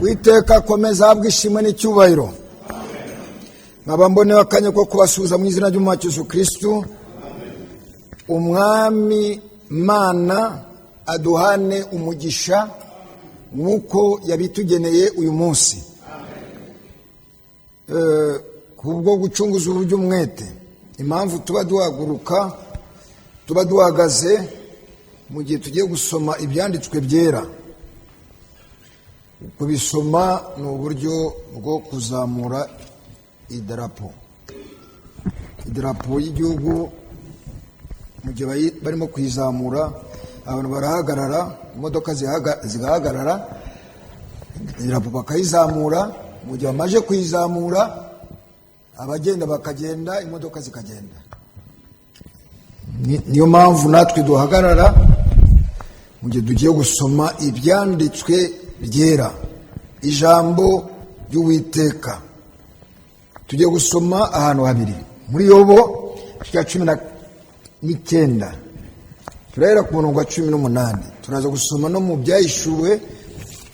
Uwiteka akomeza ahabwe ishimwe n'icyubahiro. Nkaba mboneyeho akanya ko kubasuhuza mu izina ry'Umwami Yesu Kristo. Umwami Mana aduhane umugisha nk'uko yabitugeneye uyu munsi kubwo gucunguza uburyo umwete. Impamvu tuba duhaguruka, tuba duhagaze mu gihe tugiye gusoma ibyanditswe byera, kubisoma ni uburyo bwo kuzamura idarapo y'igihugu. Mu gihe barimo kuyizamura, abantu barahagarara, imodoka zigahagarara, idarapo bakayizamura. Mu gihe bamaze kuyizamura, abagenda bakagenda, imodoka zikagenda. Niyo mpamvu natwe duhagarara mu gihe tugiye gusoma ibyanditswe byera, ijambo ry'Uwiteka. Tugiye gusoma ahantu habiri muri Yobo cya 19, turahera ku murongo wa 18. Turaza gusoma no mu Byahishuwe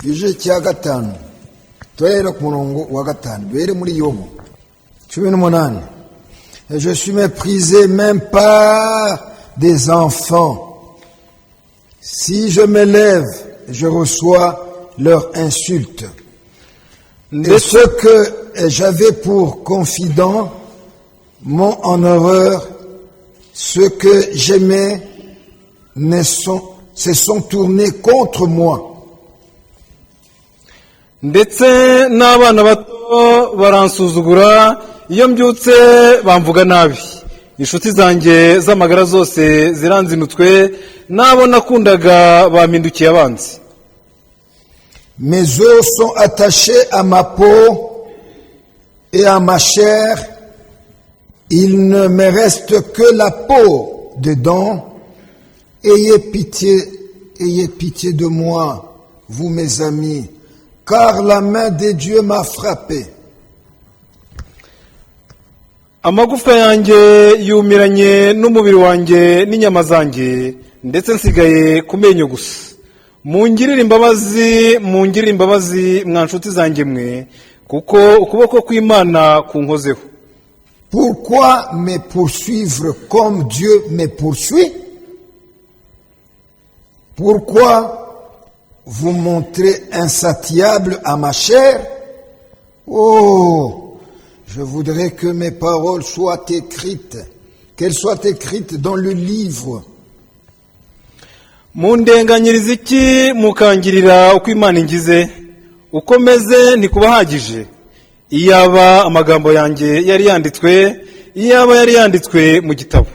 igice cya 5, turahera ku murongo wa 5. Duhere muri Yobo 18. Et je suis méprisé même par des enfants. Si je me lève, je reçois leur insulte. Et ceux que j'avais pour confidents m'ont en horreur. Ceux que j'aimais ne sont, se sont tournés contre moi. Ndetse n'abana bato baransuzugura. Iyo mbyutse, bamvuga nabi. Inshuti zanjye z'amagara zose ziranzinutswe, n'abo nakundaga bampindukiye abanzi. Mes os sont attachés à ma peau et à ma chair. Il ne me reste que la peau dedans. Ayez pitié de moi, vous mes amis, car la main de Dieu m'a frappé. Amagufwa yanjye yumiranye n'umubiri wanjye n'inyama zanjye, ndetse nsigaye ku menyo gusa. Mungirire imbabazi, mungirire imbabazi, mwa nshuti zanjye mwe, kuko ukuboko kw'Imana kunkozeho. Pourquoi me poursuivre comme Dieu me poursuit? Pourquoi vous montrez insatiable à ma chair? Oh, je voudrais que mes paroles soient écrites, qu'elles soient écrites dans le livre. Mundenganyiriza iki, mukangirira uko Imana ingize? Uko meze ntikubahagije? Iyaba amagambo yanjye yari yanditswe, iyaba yari yanditswe mu gitabo!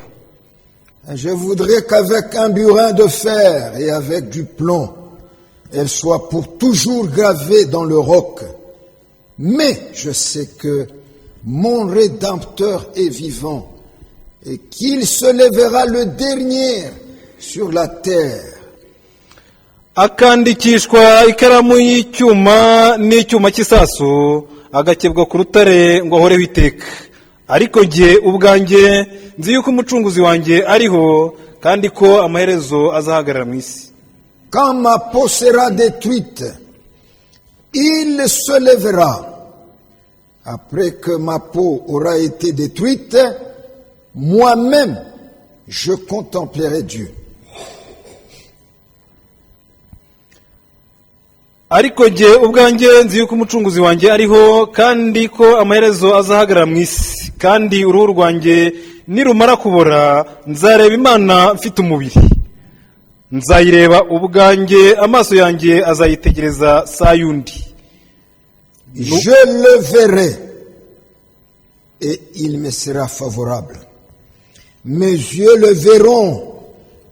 Je voudrais qu'avec un burin de fer et avec du plomb, elles soient pour toujours gravées dans le roc. Mais je sais que mon Rédempteur est vivant et qu'il se lèvera le dernier sur la terre. Akandikishwa ikaramu y'icyuma n'icyuma cy'isasu, agakebwa ku rutare ngo ahoreho iteka. Ariko jye ubwanjye nzi yuko Umucunguzi wanjye ariho, kandi ko amaherezo azahagarara mu isi. Quand ma peau sera détruite, il se lèvera. Après que ma peau aura été détruite, moi-même, je contemplerai Dieu. Ariko jye ubwanjye nzi yuko Umucunguzi wanjye ariho, kandi ko amaherezo azahagarara mu isi. Kandi uruhu rwanjye nirumara kubora, nzareba Imana mfite umubiri. Nzayireba ubwanjye, amaso yanjye azayitegereza saa y'undi. Je le verrai et il me sera favorable. Mes yeux le verront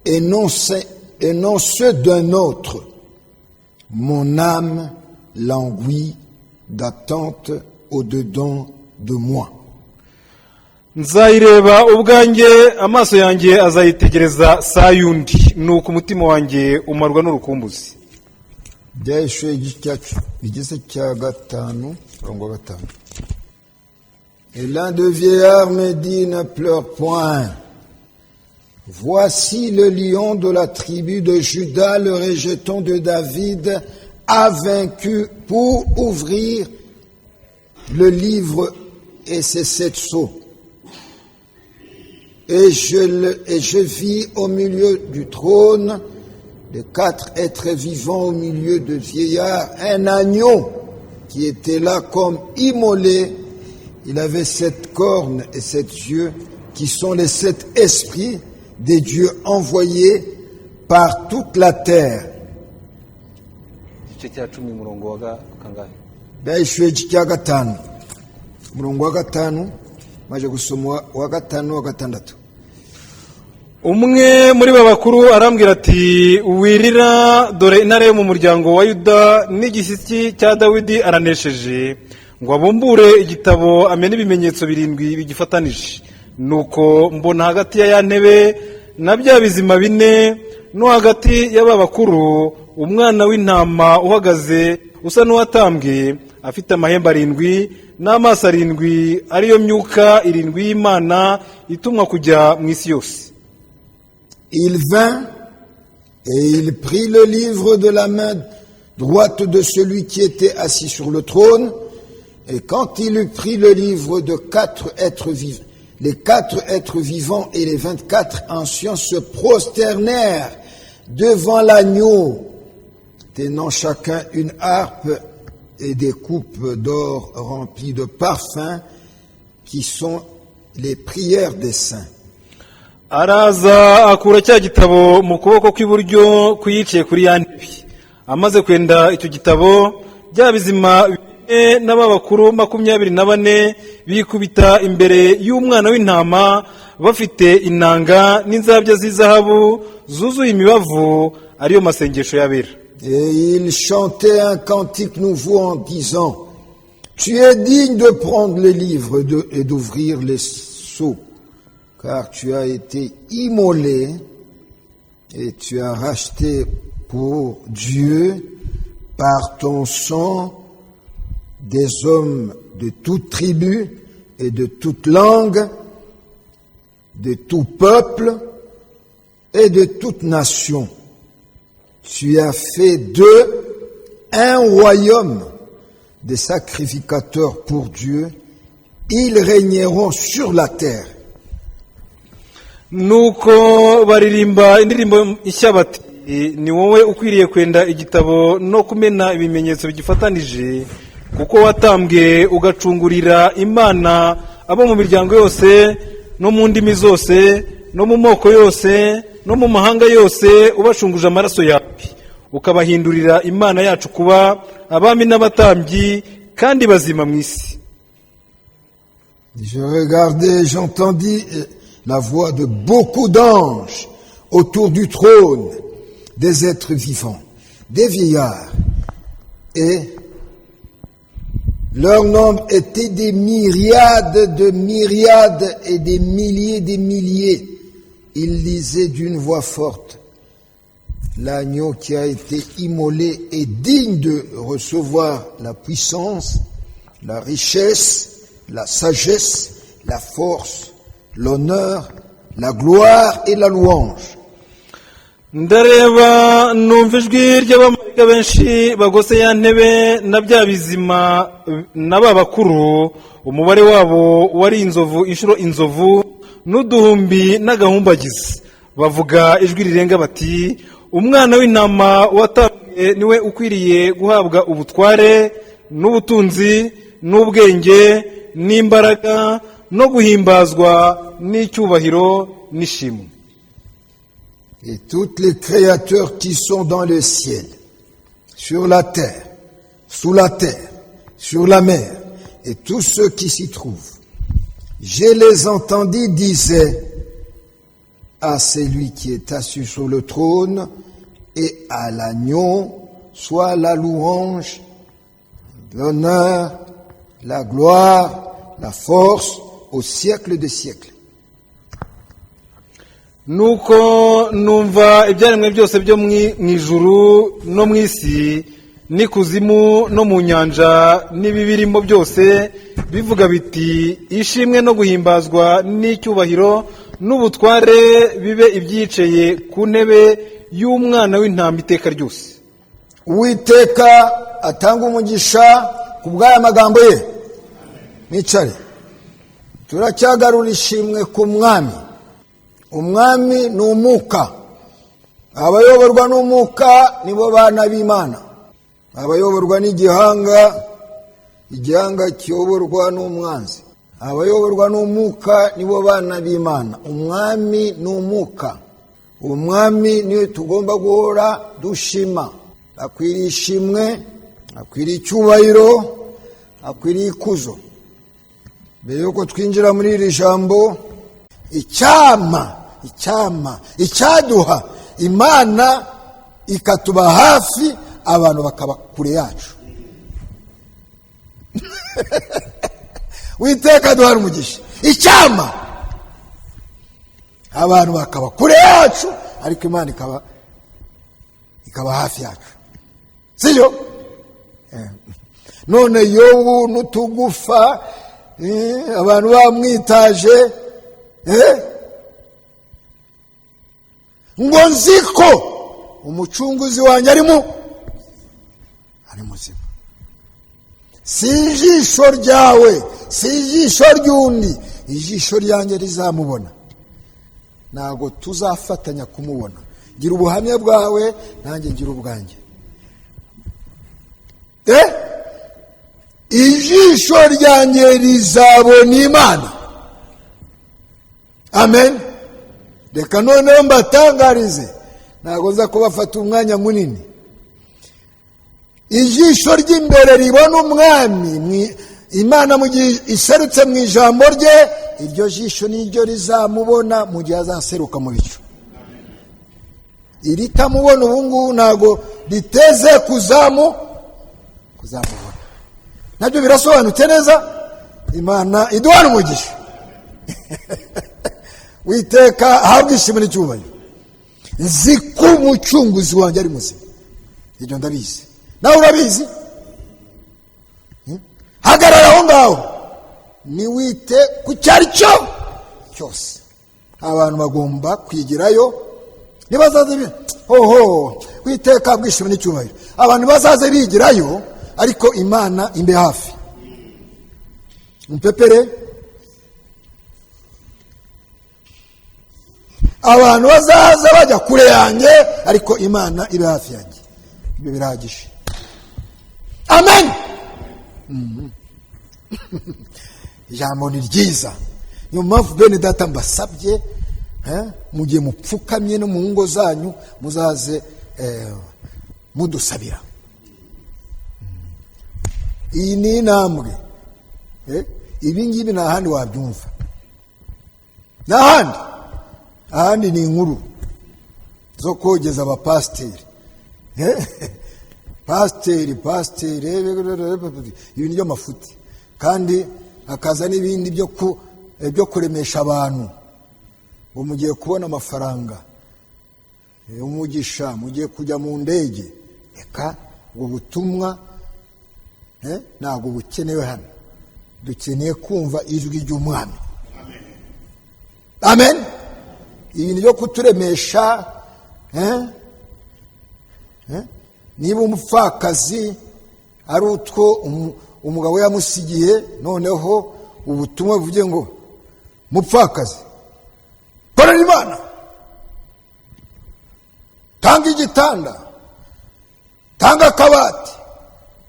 et non ceux d'un autre. Mon âme languit d'attente au-dedans de moi. Nzayireba ubwanjye, amaso yanjye azayitegereza saa y'undi. Nuko umutima wanjye umarwa n'urukumbuzi. Byahishuwe igice cya 5, umurongo wa 5. Et l'un des vieillards me dit: Ne pleure point. Voici le lion de la tribu de Juda, le rejeton de David, a vaincu pour ouvrir le livre et ses sept sceaux. Et je vis au milieu du trône de quatre êtres vivants, au milieu de vieillards, un agneau qui était là comme immolé. Il avait sept cornes et sept yeux, qui sont les sept esprits des dieux envoyés par toute la terre. Igice cya 10, umurongo wa kangahe? Byahishuwe igice cya 5, umurongo wa 5, maze gusoma wa 5, wa 6. Umwe muri ba bakuru arambwira ati: "Wirira, dore Intare yo mu muryango wa Yuda n'igishyitsi cya Dawidi aranesheje ngo abumbure igitabo, amene ibimenyetso birindwi bigifatanije." Nuko mbona hagati ya ya ntebe na bya bizima bine no hagati y'aba bakuru umwana w'intama uhagaze usa n'uwatambwe, afite amahembe arindwi n'amaso arindwi, ariyo myuka irindwi y'Imana itumwa kujya mu isi yose. Il vint et il prit le livre de la main droite de celui qui était assis sur le trône. Et quand il eut pris le livre de quatre êtres vivants, les quatre êtres vivants et les 24 anciens se prosternèrent devant l'agneau, tenant chacun une harpe et des coupes d'or remplies de parfums, qui sont les prières des saints. Araza akura cya gitabo mu kuboko kw'iburyo kw'uwicaye kuri ya ntebe. Amaze kwenda icyo gitabo, bya bizima bine n'ab'abakuru 24 bikubita imbere y'umwana w'intama, bafite inanga n'inzabya z'izahabu zuzuye imibavu, ariyo masengesho y'abera. Et ils chantaient un cantique nouveau en disant: Tu es digne de prendre le livre et d'ouvrir les sceaux, car tu as été immolé et tu as racheté pour Dieu par ton sang des hommes de toute tribu et de toute langue, de tout peuple et de toute nation. Tu as fait d'eux un royaume des sacrificateurs pour Dieu. Ils régneront sur la terre. Nuko baririmba indirimbo nshya bati: "Ni wowe ukwiriye kwenda igitabo no kumena ibimenyetso bigifatanije, kuko watambwe ugacungurira Imana abo mu miryango yose no mu ndimi zose no mu moko yose no mu mahanga yose, ubacunguje amaraso yawe, ukabahindurira Imana yacu kuba abami n'abatambyi, kandi bazima mu isi." Je regardais, j'entendis la voix de beaucoup d'anges autour du trône, des êtres vivants, des vieillards, et leur nombre était des myriades de myriades et des milliers des milliers. Ils disaient d'une voix forte: L'agneau qui a été immolé est digne de recevoir la puissance, la richesse, la sagesse, la force, l'honneur, la gloire et la louange. Ndareba, numva ijwi ry'abamarayika benshi bagose ya ntebe na bya bizima na ba bakuru. Umubare wabo wari inzovu inshuro inzovu n'uduhumbi n'agahumbagizi. Bavuga ijwi rirenga bati: "Umwana w'intama watambwe niwe ukwiriye guhabwa ubutware n'ubutunzi n'ubwenge n'imbaraga no guhimbazwa n'icyubahiro n'ishimwe." Et toutes les créatures qui sont dans le ciel, sur la terre, sous la terre, sur la mer, et tous ceux qui s'y trouvent, je les entendis disaient à celui qui est assis sur le trône et à l'agneau, soit la louange, l'honneur, la gloire, la force au siècle des siècles. Nuko numva ibyaremwe byose byo mu ijuru no mu isi n'ikuzimu no mu nyanja n'ibibirimo byose bivuga biti: "Ishimwe no guhimbazwa n'icyubahiro n'ubutware bibe iby'uwicaye ku ntebe n'umwana w'intama iteka ryose." Uwiteka atanga umugisha ku bw'aya magambo ye. Nicare. Turacyagarura ishimwe ku mwami. Umwami ni umwuka. Abayoborwa n'umwuka nibo bana b'Imana. Abayoborwa n'igihanga, igihanga kiyoborwa n'umwanzi. Abayoborwa n'umwuka nibo bana b'Imana. Umwami ni umwuka. Umwami niwe tugomba guhora dushima. Akwiriye ishimwe, akwiriye icyubahiro, akwiriye ikuzo. Mbere y'uko twinjira muri iri jambo, icyama icyama icyaduha Imana ikatuba hafi, abantu bakaba kure yacu. Witeka duhara umugisha. Icyama abantu bakaba kure yacu, ariko Imana ikaba hafi yacu, sibyo? None Yobu n'utugufa, abantu bamwitaje, ngo nzi ko umucunguzi wanjye ari muzima. Si ijisho ryawe, si ijisho ry'undi, ijisho ryanjye rizamubona. Ntabwo tuzafatanya kumubona. Gira ubuhamya bwawe, nanjye ngira ubwanjye. Ijisho ryanjye rizabona Imana. Amen. Reka noneho mbatangarize, ntabwo nza kubafata umwanya munini. Ijisho ry'imbere ribona umwami, Imana mu gihe iserutse mu ijambo rye, iryo jisho niryo rizamubona mu gihe azaseruka mu bicu. Iritamubona ubu ngubu ntabwo riteze kuzamubona. Nabyo birasobanutse neza. Imana iduhana umugisha. Witeka ahabwa ishimwe n'icyubahiro. Nzi ko umucunguzi wanjye ari muzima. Ibyo ndabizi, nawe urabizi. Hagarara aho ngaho, niwite ku cyari cyo cyose. Abantu bagomba kwigirayo. Nibazaze hoho, Witeka ahabwa ishimwe n'icyubahiro. Abantu bazaze bigirayo, ariko Imana imbe hafi. Mpepere. Abantu bazaza bajya kure yanjye, ariko Imana ibe hafi yanjye. Ibyo birahagije. Amen. Ijambo ni ryiza. Niyo mpamvu bene data mbasabye, mu gihe mupfukamye no mu ngo zanyu, muzaze mudusabira. Iyi ni intambwe. Ibi ngibi nta handi wabyumva, nta handi. Ahandi ni inkuru zo kogeza abapasiteri. Pasiteri, pasiteri, ibintu by'amafuti, kandi hakaza n'ibindi byo kuremesha abantu ngo mugiye kubona amafaranga, umugisha, mugiye kujya mu ndege. Reka ubwo butumwa ntabwo bukenewe hano. Dukeneye kumva ijwi ry'umwami. Amen. Ibintu byo kuturemesha, niba umupfakazi ari utwo umugabo yamusigiye, noneho ubutumwa buvuge ngo mupfakazi korera Imana, tanga igitanda, tanga akabati,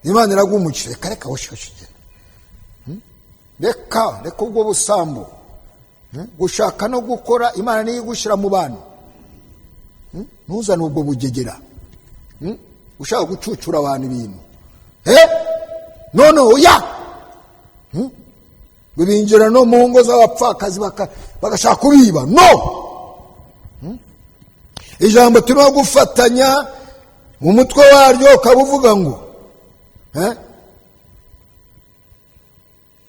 Imana iraguha umugisha. Reka reka woshye, reka reka ubwo busambo. Gushaka no gukora, Imana niyo igushyira mu bantu. Ntuzane ubwo bugegera ushaka gucucura abantu ibintu. None oya, binjira no mu ngo z'abapfakazi bagashaka kubiba. No ijambo turimo gufatanya mu mutwe waryo ukaba uvuga ngo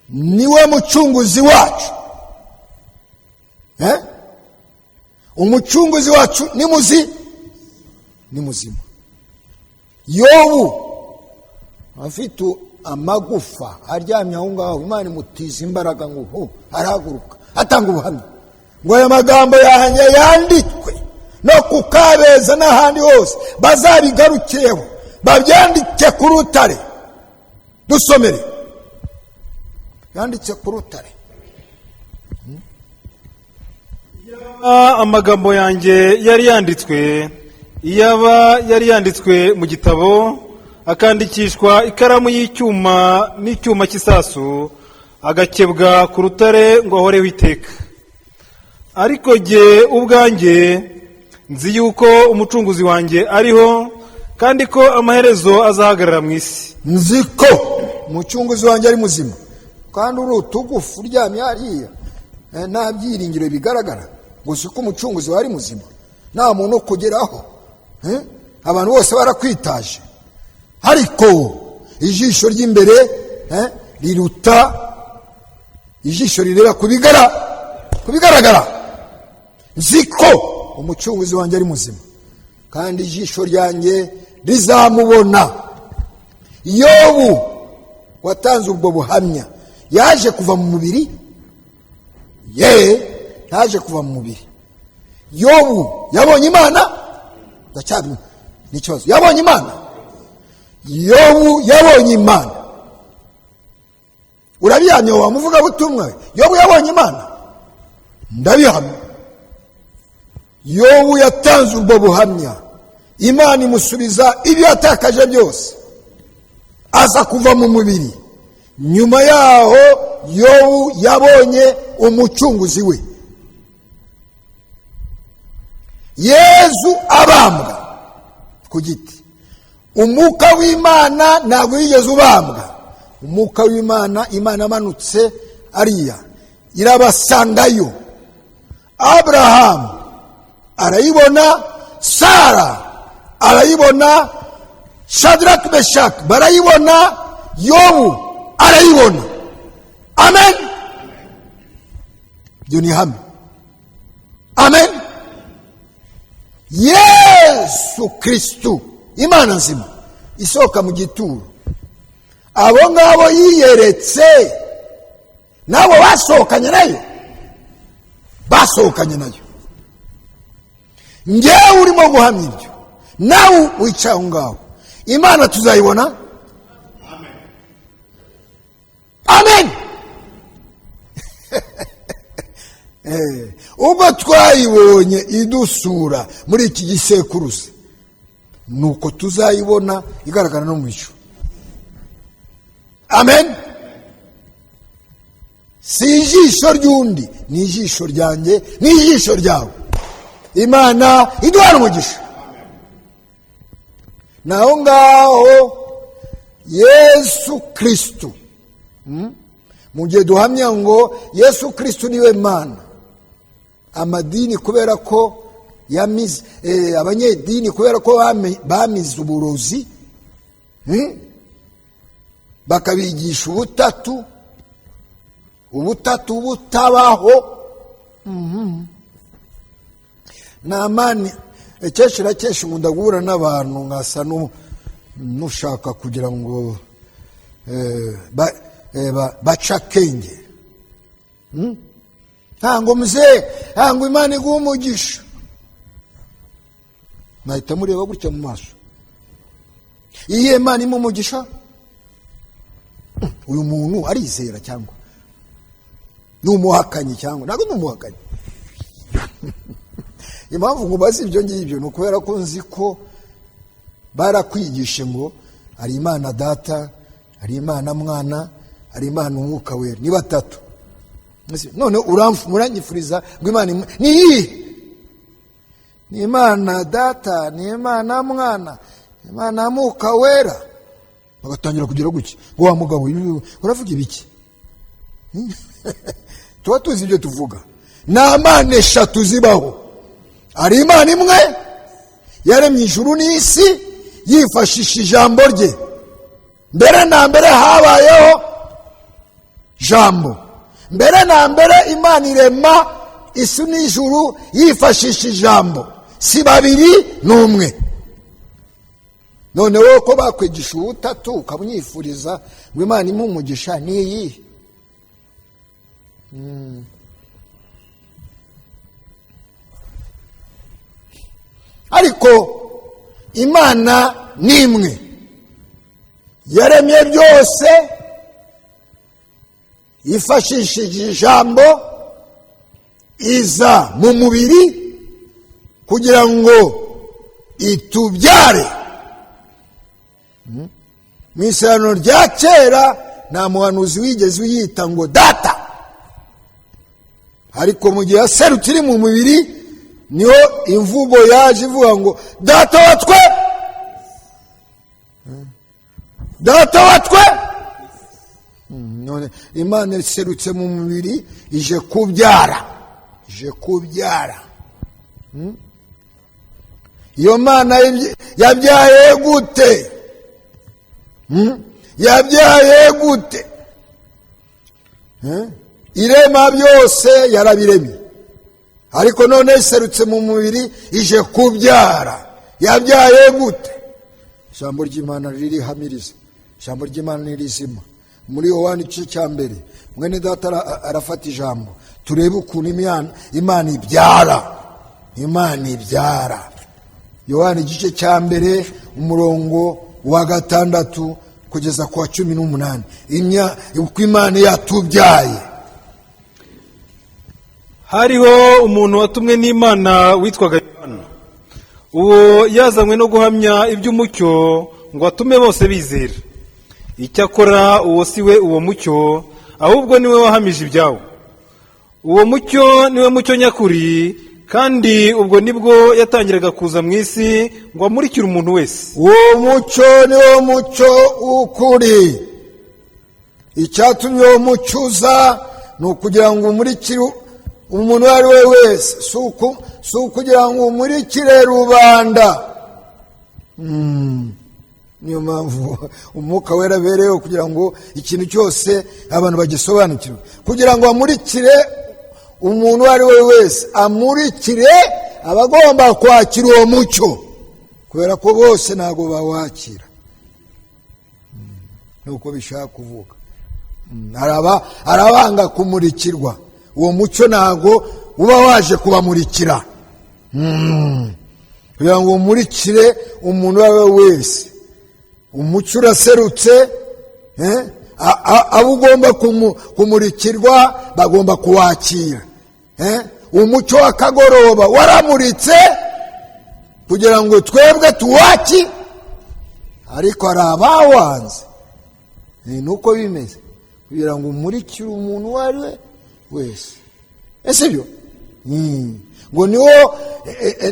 niwe mucunguzi wacu. Umucunguzi wacu ni ni muzima. Yobu afite amagufa aryamye aho ngaho, Imana imutiza imbaraga ngo ho arahaguruka atanga ubuhamya ngo aya magambo yanjye yandikwe no ku Kabeza n'ahandi hose bazabigarukireho, Babyandike ku rutare. Dusomere, yanditse ku rutare. Amagambo yanjye yari yanditswe, iyaba yari yanditswe mu gitabo, akandikishwa ikaramu y'icyuma n'icyuma cy'isasu, agakebwa ku rutare ngo ahoreho iteka. Ariko jye ubwanjye nzi yuko Umucunguzi wanjye ariho, kandi ko amaherezo azahagarara mu isi. Nzi ko Umucunguzi wanjye ari muzima, kandi uri utugufu uryamye hariya, nta byiringiro bigaragara, ngo si ko Umucunguzi wawe ari muzima, nta muntu ukugeraho, abantu bose barakwitaje. Ariko ijisho ry'imbere riruta ijisho rireba ku bigaragara. Nzi ko Umucunguzi wanjye ari muzima, kandi ijisho ryanjye rizamubona. Yobu watanze ubwo buhamya yaje kuva mu mubiri? Ye, yaje kuva mu mubiri. Yobu yabonye Imana? Ndacyari n'ikibazo. Yabonye Imana? Yobu yabonye Imana. Urabihamya wa muvugabutumwa we? Yobu yabonye Imana, ndabihamya. Yobu yatanze ubwo buhamya, Imana imusubiza ibyo yatakaje byose, aza kuva mu mubiri. Nyuma yaho Yobu yabonye Umucunguzi we. Yezu abambwa ku giti, umwuka w'Imana ntabwo yigeze ubambwa. Umwuka w'Imana, Imana amanutse ariya irabasangayo. Aburahamu arayibona, Sara arayibona, Shadrach, Meshach barayibona, Yobu arayibona. Amen. Ibyo ni ihame. Amen. Yesu Kristu, Imana nzima isohoka mu gituro, abo ngabo yiyeretse nabo basohokanye nayo, basohokanye nayo. Ngewe urimo guhamya ibyo, nawe wicaye aho ngaho, Imana tuzayibona. Amen. Ubwo twayibonye idusura muri iki gisekuruza, nuko tuzayibona igaragara no mu ijuru. Amen. Si ijisho ry'undi, ni ijisho ryanjye, ni ijisho ryawe. Imana iduhana umugisha. Naho ngaho Yesu Kristu, mu gihe duhamya ngo Yesu Kristu niwe Mana, amadini kubera ko yamize, abanyedini kubera ko bamize uburozi, bakabigisha ubutatu, ubutatu butabaho. Namani kenshi na kenshi nkunda guhura n'abantu nkasa n'ushaka kugira ngo bace akenge. Ntango mzee, ntango Imana iguha umugisha, nahita mureba gutya mu maso. Iyihe Imana imuha umugisha? Uyu muntu arizera cyangwa ni umuhakanyi? Cyangwa ntabwo ni umuhakanyi. Impamvu nkubaza ibyo ngibyo ni ukubera ko nzi ko barakwigishe ngo hari Imana Data, hari Imana Mwana, hari Imana Umwuka Wera, ni batatu. None muranyifuriza ngo Imana ni iyihe? Ni Imana Data, ni Imana Mwana, ni Imana Mwuka Wera. Bagatangira kugira gutya ngo wa mugabo uravuga ibiki? Tuba tuzi ibyo tuvuga. Ni Imana eshatu zibaho. Hari Imana imwe yaremye ijuru n'isi yifashisha ijambo rye. Mbere na mbere habayeho jambo. Mbere na mbere Imana irema isi n'ijuru yifashisha ijambo. Si babiri, ni umwe. None wowe ko bakwigisha ubutatu ukamwifuriza ngo Imana imuhe umugisha, ni iyihe? Ariko Imana ni imwe. Yaremye byose yifashishije ijambo, iza mu mubiri kugira ngo itubyare. Mu isezerano rya kera nta muhanuzi wigeze uyita ngo data, ariko mu gihe yaserutse iri mu mubiri niho imvugo yaje ivuga ngo data wa twe, data wa twe. None Imana iserutse mu mubiri ije kubyara, ije kubyara. Iyo Mana yabyaye gute? Yabyaye gute? Irema byose yarabiremye, ariko none iserutse mu mubiri ije kubyara. Yabyaye gute? Ijambo ry'Imana ririhamiriza, ijambo ry'Imana ni rizima. Muri Yohani igice cya 1, mwene data arafata ijambo, turebe ukuntu Imana ibyara, Imana ibyara. Yohani igice cya 1, umurongo wa 6 kugeza ku wa 18, uko Imana yatubyaye. Hariho umuntu watumwe n'Imana witwaga Yohana. Uwo yazanywe no guhamya iby'umucyo ngo atume bose bizera. Icyakora uwo si we uwo mucyo, ahubwo niwe wahamije ibyawo. Uwo mucyo niwe mucyo nyakuri, kandi ubwo nibwo yatangiraga kuza mu isi ngo amurikire umuntu wese. Uwo mucyo niwo mucyo w'ukuri. Icyatumye uwo mucyo uza ni ukugira ngo umurikire umuntu uwo ari we wese, si ukugira ngo umurikire rubanda. Niyo mpamvu Umwuka Wera abereyeho kugira ngo ikintu cyose abantu bagisobanukirwe, kugira ngo amurikire umuntu uwo ari we wese, amurikire abagomba kwakira uwo mucyo, kubera ko bose ntabwo bawakira. Nuko bishaka kuvuga, arabanga kumurikirwa. Uwo mucyo ntabwo uba waje kubamurikira. Kugira ngo umurikire umuntu uwo ari we wese. Umucyo uraserutse, abo ugomba kumurikirwa bagomba kuwakira. Umucyo w'akagoroba waramuritse kugira ngo twebwe tuwaki, ariko hari abawanze. Nuko bimeze, kugira ngo umurikire umuntu uwo ari we wese. Ese byo ngo niwo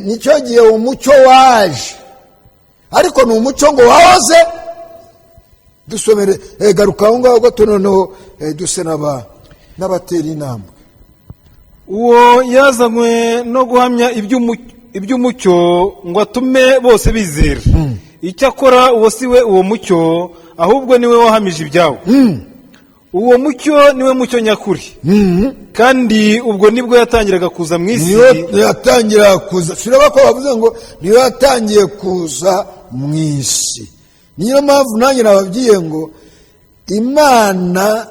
nicyo gihe umucyo waje, ariko ni umucyo ngo wahoze. Dusomere, garuka aho ngaho gato, noneho duse n'abatera intambwe. Uwo yazanywe no guhamya iby'umucyo ngo atume bose bizera. Icyakora uwo si we uwo mucyo, ahubwo niwe wahamije ibyawo. Uwo mucyo niwe mucyo nyakuri, kandi ubwo nibwo yatangiraga kuza mu isi. Niyo yatangira kuza. Tureba ko bavuze ngo niyo yatangiye kuza mu isi. Niyo mpamvu nanjye nababwiye ngo Imana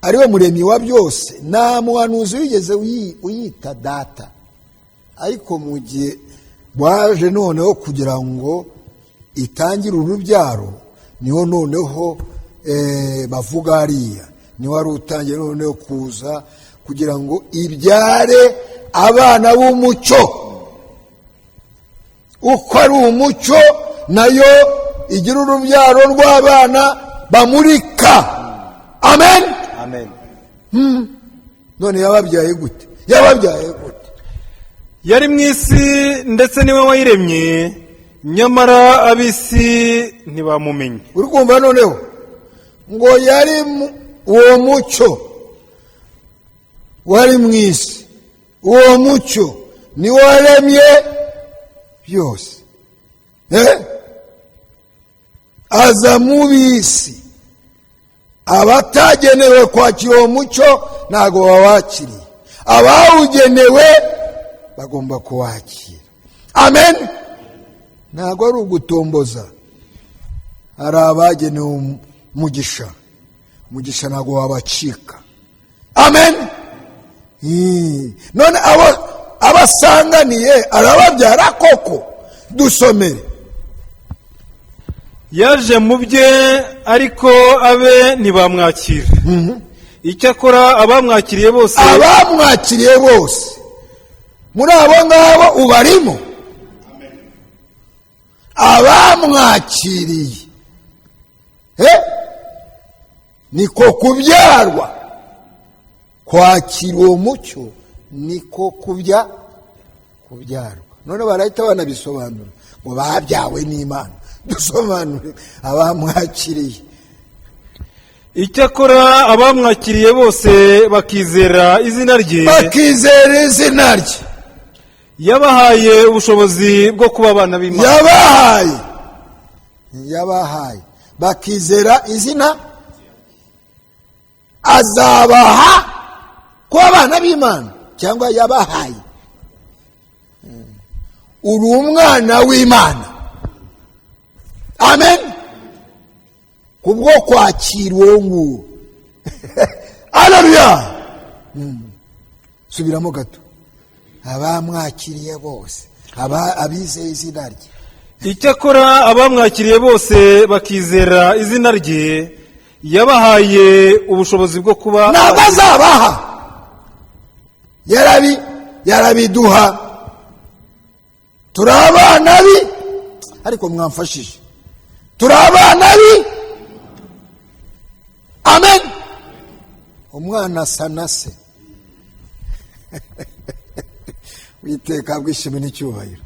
ariwe muremyi wa byose, nta muhanuzi wigeze uyita data, ariko mu gihe waje noneho kugira ngo itangire urubyaro, niho noneho bavuga hariya niho wari utangiye noneho kuza kugira ngo ibyare abana b'umucyo. Uko ari umucyo, nayo igira urubyaro rw'abana bamurika. Amen. Amen. None yababyaye gute? Yababyaye gute? Yari mu isi, ndetse niwe wayiremye, nyamara ab'isi ntibamumenye. Uri kumva noneho ngo yari uwo mucyo wari mu isi, uwo mucyo niwo waremye byose. Aza mu b'isi, abatagenewe kwakira uwo mucyo ntabwo bawakiriye, abawugenewe bagomba kuwakira. Amen. Ntabwo ari ugutomboza. Hari abagenewe umugisha, umugisha ntabwo wabacika. Amen. None abo abasanganiye arababyara koko? Dusomere. Yaje mu bye, ariko abe ntibamwakira. Icyakora abamwakiriye bose, Abamwakiriye bose, muri abo ngabo ubarimo, abamwakiriye. Niko kubyarwa, kwakira uwo mucyo niko kubyarwa. None barahita banabisobanura ngo babyawe n'Imana. Dusobanure abamwakiriye. Icyakora abamwakiriye bose bakizera izina rye, Bakizera izina rye, yabahaye ubushobozi bwo kuba abana b'Imana. Yabahaye bakizera izina, azabaha kuba abana b'Imana, cyangwa yabahaye. Uri umwana w'Imana, amen, kubwo kwakira uwo nguwo. Aleluya! Subiramo gato: abamwakiriye bose, abizeye izina rye. Icyakora abamwakiriye bose bakizera izina rye, yabahaye ubushobozi bwo kuba Ntabwo azabaha, yarabiduha, turi abana bi, ariko mwamfashije, turi abana bi, amen. Umwana asa na se. Witeka bwishime n'icyubahiro.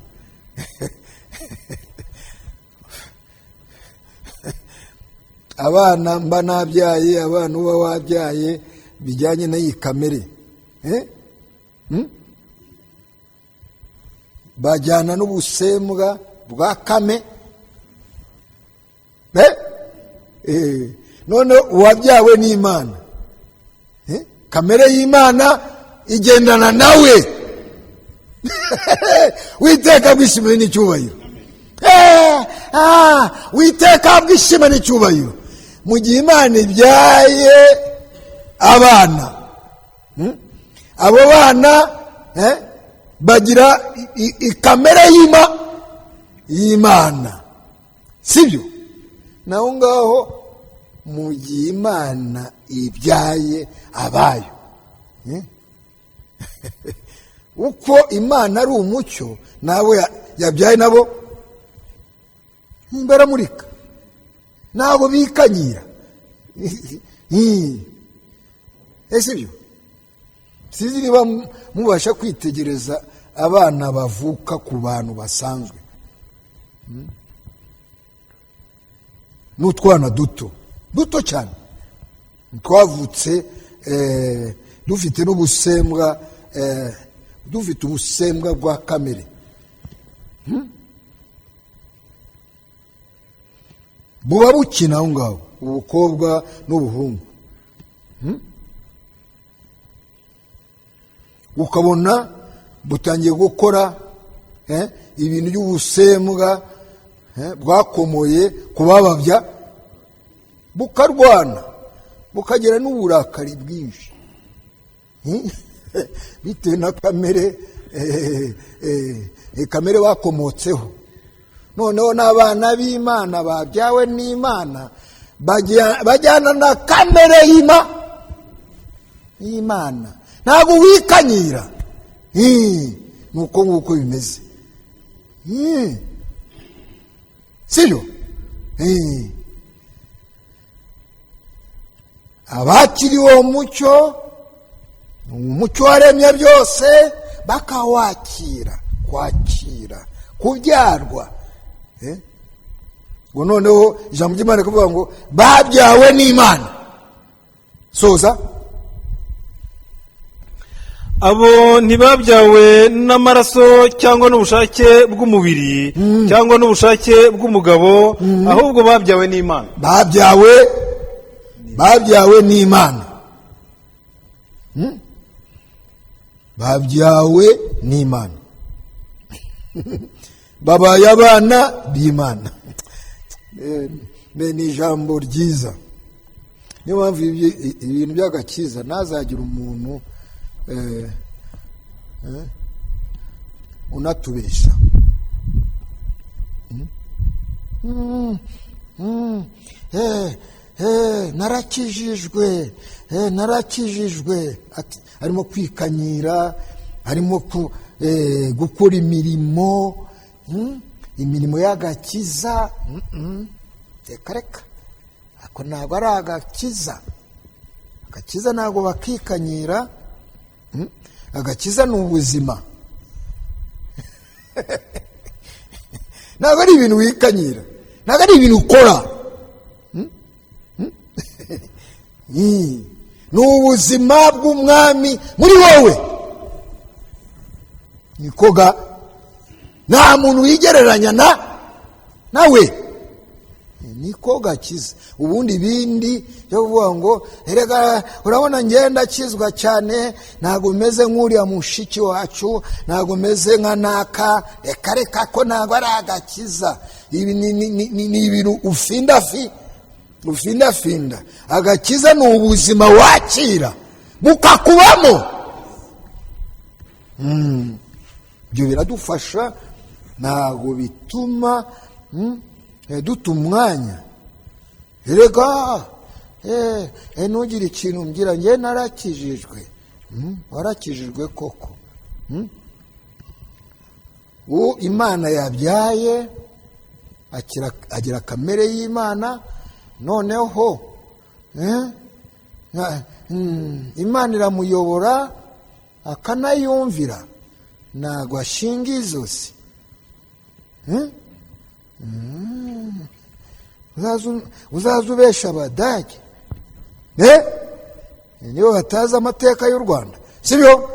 Abana mba nabyaye, abana uba wabyaye, bijyanye n'iyi kamere, Bajyana n'ubusembwa bwa kame. None uwabyawe n'Imana, kamere y'Imana igendana nawe. Witeka bwishimiwe n'icyubahiro. Witeka bwishima n'icyubahiro. Mu gihe Imana ibyaye abana, abo bana bagira ikamere y'Imana, sibyo? Naho ngaho mu gihe Imana ibyaye abayo, uko Imana ari umucyo, nabo yabyaye nabo baramurika, ntabwo bikanyira. Ese ibyo sinzi niba mubasha kwitegereza abana bavuka ku bantu basanzwe n'utwana duto duto cyane twavutse dufite n'ubusembwa, dufite ubusembwa bwa kamere, buba bukina aho ngaho, ubukobwa n'ubuhungu, ukabona butangiye gukora ibintu by'ubusembwa bwakomoye ku bababya, bukarwana, bukagira n'uburakari bwinshi bitewe na kamere, kamere bakomotseho. Noneho n'abana b'Imana babyawe n'Imana bajyana na kamere y'Imana, ntabwo wikanyira. Ni uko nguko bimeze, sibyo? Abakiriye uwo mucyo, umucyo waremye byose, bakawakira, kwakira kubyarwa. Ngo noneho ijambo ry'Imana rikavuga ngo babyawe n'Imana. Soza. Abo ntibabyawe n'amaraso cyangwa n'ubushake bw'umubiri cyangwa n'ubushake bw'umugabo, ahubwo babyawe n'Imana. Babyawe n'Imana. Babyawe n'Imana, babaye abana b'Imana. Ni ijambo ryiza. Niyo mpamvu ibintu by'agakiza ntazagira umuntu unatubeshya. Narakijijwe, narakijijwe. Arimo kwikanyira, arimo gukora imirimo, imirimo y'agakiza. Reka reka, ako ntabwo ari agakiza. Agakiza ntabwo bakikanyira. Agakiza ni ubuzima, ntabwo ari ibintu wikanyira, ntabwo ari ibintu ukora. Ni ubuzima bw'umwami muri wowe. Nikoga nta muntu wigereranya nawe, niko gakiza. Ubundi ibindi byo kuvuga ngo erega urabona ngenda akizwa cyane, ntabwo meze nk'uriya mushiki wacu, ntabwo meze nka naka, reka reka ko ntabwo ari agakiza. Ibi ni ibintu ufindafinda. Agakiza ni ubuzima wakira bukakubamo. Ibyo biradufasha, ntabwo bituma duta umwanya. Erega ntugire ikintu mbwira, njye narakijijwe. Warakijijwe koko. Uwo Imana yabyaye agira kamere y'Imana. Noneho Imana iramuyobora akanayumvira, ntabwo ashinga izosi. Uzaza ubesha Abadage, nibo batazi amateka y'u Rwanda, sibyo?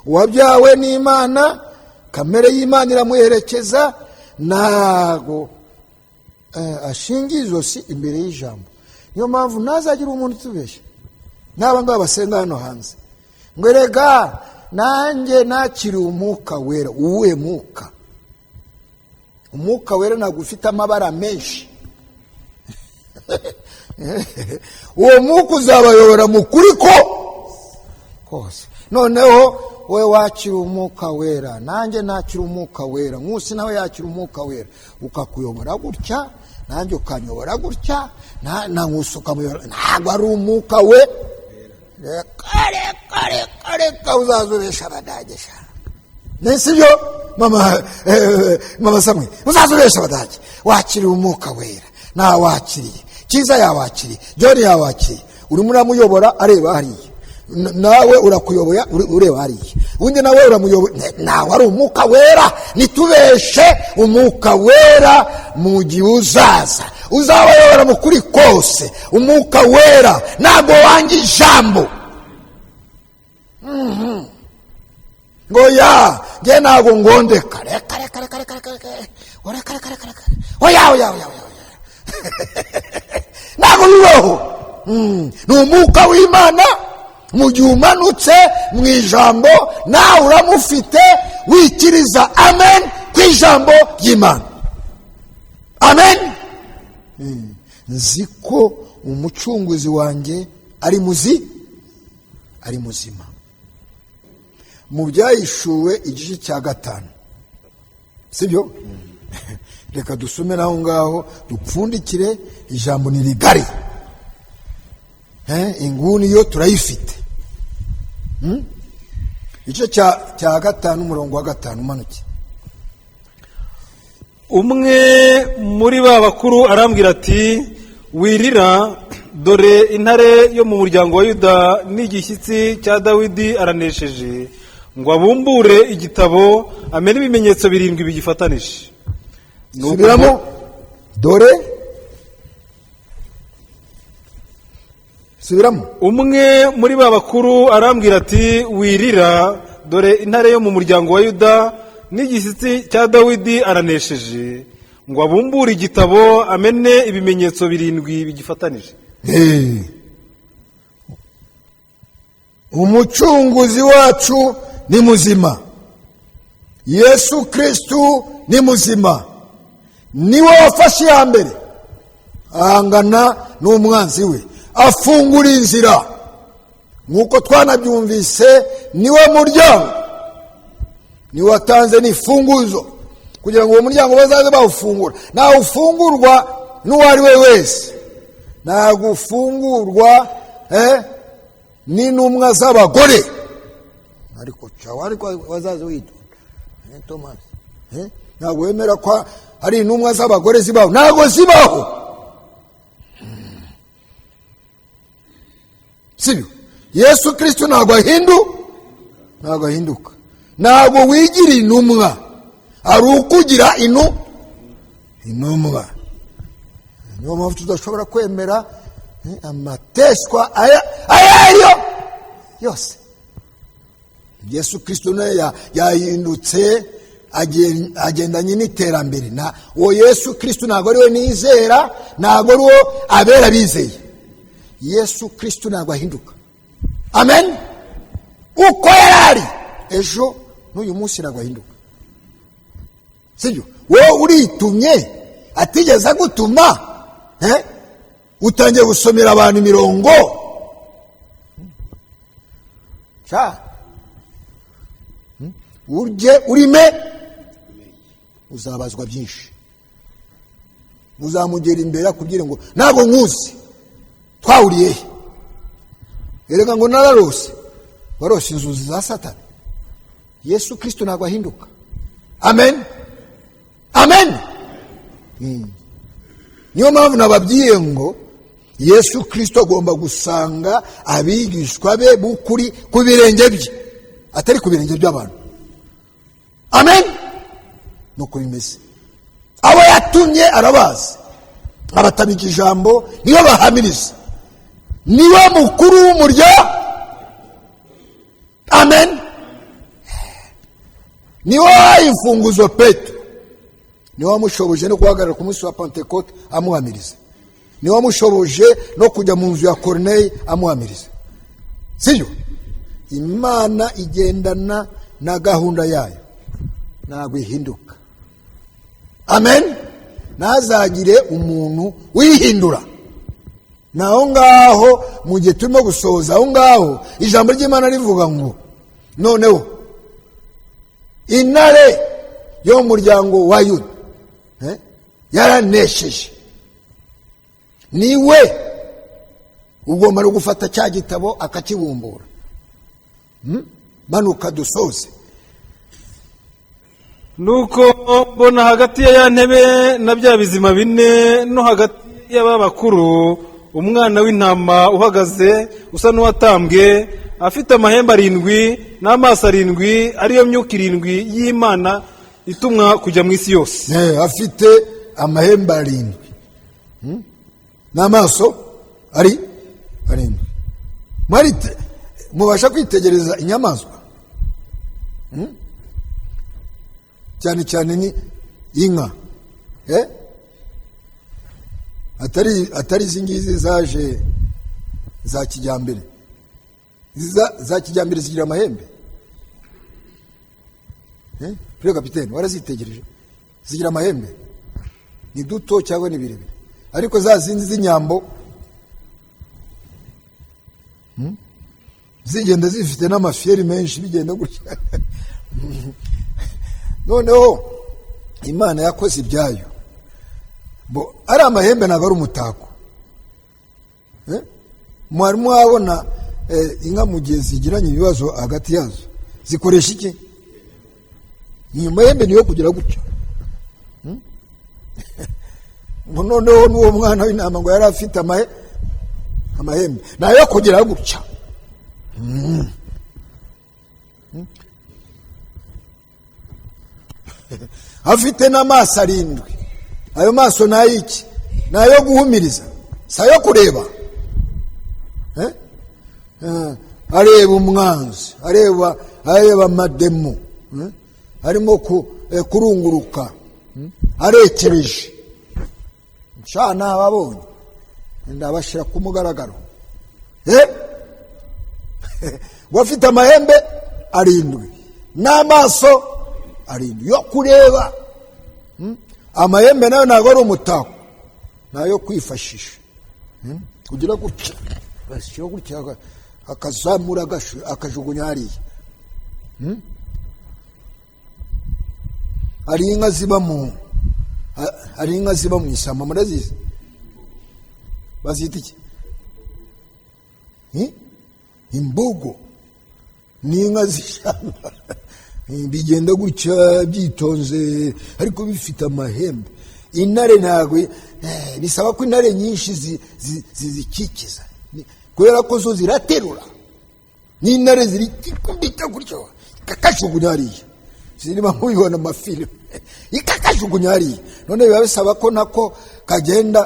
Uwabyawe n'Imana, kamere y'Imana iramuherekeza, ntabwo ashinga izosi imbere y'ijambo. Niyo mpamvu ntazagira umuntu utubeshya n'aba ngaba basenga hano hanze ngo erega nanjye nakiriye umwuka wera. Uwuhe mwuka? Umwuka wera ntabwo ufite amabara menshi. Uwo mwuka uzabayobora mu kuri ko kose. Noneho wowe wakira umwuka wera, nanjye nakira umwuka wera, Nkusi nawe yakira umwuka wera, ukakuyobora gutya, nanjye ukanyobora gutya, na Nkusi ukamuyobora. Ntabwo ari umwuka we. Reka reka reka reka, uzaza Abadage sha. Sibyo mama Samwe? Uzaza ubesha Abadage. Wakiriye umwuka wera, nawakiriye, Cyiza yawakiriye, John yawakiriye, urimo uramuyobora areba hariya, nawe urakuyoboya ureba hariya, undi nawe uramuyobora, nawe ari umwuka wera. Nitubeshe umwuka wera mu gihe uzaza, uzabayobora mu kuri kose. Umwuka wera ntabwo wanga ijambo. Ngo ya nge ntabwo ngondeka, reka reka reka reka reka reka reka reka reka reka, oya oya oya oya, ntabwo bibaho. Ni umwuka w'Imana mu gihe umanutse mu ijambo, nawe uramufite, wikiriza amen ku ijambo ry'Imana. Amen. Nzi ko umucunguzi wanjye ari ari muzima. Mu Byahishuwe igice cya 5, sibyo? Reka dusome naho ngaho dupfundikire. Ijambo ni rigari, inguni yo turayifite. Igice cya 5, umurongo wa 5 umanuke. Umwe muri ba bakuru arambwira ati: "Wirira, dore intare yo mu muryango wa Yuda n'igishyitsi cya Dawidi aranesheje, ngo abumbure igitabo, amene ibimenyetso 7 bigifatanije." Subiramo, dore, subiramo. Umwe muri ba bakuru arambwira ati: "Wirira, dore intare yo mu muryango wa Yuda n'igishyitsi cya Dawidi aranesheje, ngo abumbure igitabo, amene ibimenyetso 7 bigifatanije." Umucunguzi wacu ni muzima, Yesu Kristu ni muzima, niwe wafashe iya mbere ahangana n'umwanzi we, afungura inzira. Nk'uko twanabyumvise, niwe muryango, niwe watanze n'ifunguzo. Kugira ngo uwo muryango bazaze bawufungura. Ntawe ufungurwa n'uwo ari we wese, ntabwo ufungurwa n'intumwa z'abagore. Ariko cawa, ariko wazaze witonda, Thomas, ntabwo wemera ko hari intumwa z'abagore zibaho? Ntabwo zibaho, sibyo? Yesu Kirisito ntabwo ntabwo ahinduka. Ntabwo wigira intumwa, hari ukugira intumwa. Niyo mpamvu tudashobora kwemera amateshwa aya ariyo yose. Yesu Kirisito nawe yahindutse, agendanye n'iterambere. Na uwo Yesu Kirisito ntabwo ari we nizera, ntabwo ari wo abera bizeye. Yesu Kirisito ntabwo ahinduka. Amen. Uko yari ari ejo n'uyu munsi, ntabwo ahinduka, sibyo? Wowe uritumye atigeze agutuma, utangiye gusomera abantu imirongo. Urye urime, uzabazwa byinshi. Uzamugera imbere akubwire ngo ntabwo nkuzi, twahuriye he? Erega ngo nararose. Warose inzuzi za Satani. Yesu Kirisito ntabwo ahinduka. Amen, amen. Niyo mpamvu nababwiye ngo Yesu Kirisito agomba gusanga abigishwa be b'ukuri ku birenge bye, atari ku birenge by'abantu. Amen. Nuko bimeze. Abo yatumye arabazi, abatamika ijambo, niyo bahamiriza, niwe mukuru w'umurya. Amen. Niwe wahaye imfunguzo Petero, niwe wamushoboje no guhagarara ku munsi wa Pantekote amuhamiriza, niwe wamushoboje no kujya mu nzu ya Korineye amuhamiriza, sibyo? Imana igendana na gahunda yayo, ntabwo ihinduka. Amen. Ntazagire umuntu wihindura. Naho ngaho, mu gihe turimo gusohoza aho ngaho, ijambo ry'Imana rivuga ngo noneho intare yo mu muryango wa Yuda yaranesheje, niwe ugomba no gufata cya gitabo akakibumbura. Manuka dusoze. Nuko mbona hagati ya ya ntebe na bya bizima bine no hagati y'aba bakuru umwana w'intama uhagaze usa n'uwatambwe, afite amahembe arindwi n'amaso arindwi, ariyo myuka irindwi y'Imana itumwa kujya mu isi yose. Afite amahembe arindwi n'amaso ari arindwi. Mubasha kwitegereza inyamaswa, Cyane cyane ni inka, Atari izi ngizi zaje za kijyambere. Za kijyambere zigira amahembe, Pure kapitene, warazitegereje? Zigira amahembe, ni duto cyangwa ni birebire, ariko za zindi z'inyambo zigenda zifite n'amafiyeri menshi, bigenda gutya. Noneho Imana yakoze ibyayo. Bo ari amahembe, ntabwo ari umutako. Mwari mwabona inka mu gihe zigiranye ibibazo hagati yazo zikoresha iki? Inyuma yembe niyo kugira gutya. Ngo noneho n'uwo mwana w'intama ngo yari afite amahembe nayo kugira gutya. Afite n'amaso arindwi. Ayo maso ni ay'iki? Ni ayo guhumiriza, si ayo kureba. Areba umwanzi, areba amademo, arimo kurunguruka, arekereje. Nshana ababonye ndabashyira ku mugaragaro. Ngo afite amahembe arindwi n'amaso arindwi yo kureba. Amahembe nayo ntabwo ari umutako, ni ayo kwifashisha. Kugira gutya, bashyira gutya, akazamura, akajugunya hariya. Hari inka ziba mu hari inka ziba mu ishyamba, murazizi? Bazita iki? Imbogo ni inka z'ishyamba, bigenda gutya byitonze ariko bifite amahembe. Intare ntabwo bisaba ko intare nyinshi zizikikiza, kubera ko zo ziraterura, n'intare ziri kikubita gutyo ikakajugunya hariya. Zirimo, mubibona amafilime, ikakajugunya hariya. None biba bisaba ko nako kagenda,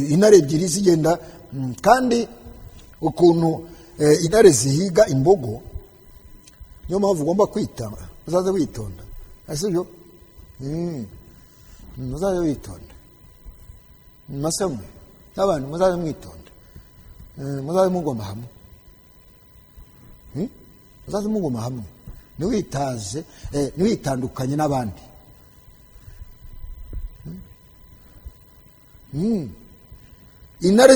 intare ebyiri zigenda, kandi ukuntu intare zihiga imbogo, niyo mpamvu ugomba kwita, uzaze witonda, sibyo? Muzaze witonda masamwe n'abantu, muzaze mwitonda, muzaze mugoma hamwe, muzaze muguma hamwe, ntiwitaze, ntiwitandukanye n'abandi. Intare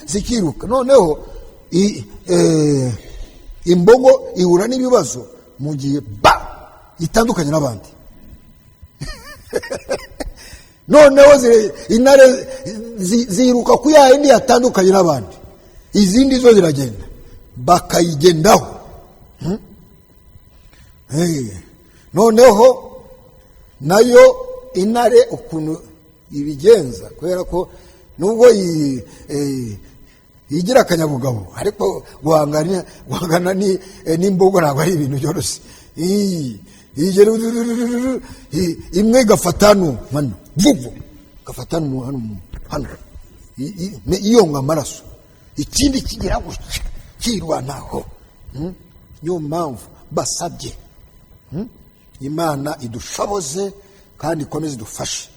zikiruka, noneho imbogo ihura n'ibibazo mu gihe ba itandukanye n'abandi. Noneho intare ziruka ku ya yindi yatandukanye n'abandi, izindi zo ziragenda bakayigendaho. Noneho nayo intare ukuntu ibigenza, kubera ko nubwo yigira akanyabugabo, ariko guhangana n'imbogo ntabwo ari ibintu byoroshye. Imwe igafata hano hano vuvu, igafata hano hano hano, iyonga amaraso, ikindi kigira gutya kirwanaho. Niyo mpamvu basabye, Imana idushoboze kandi ikomeze idufashe.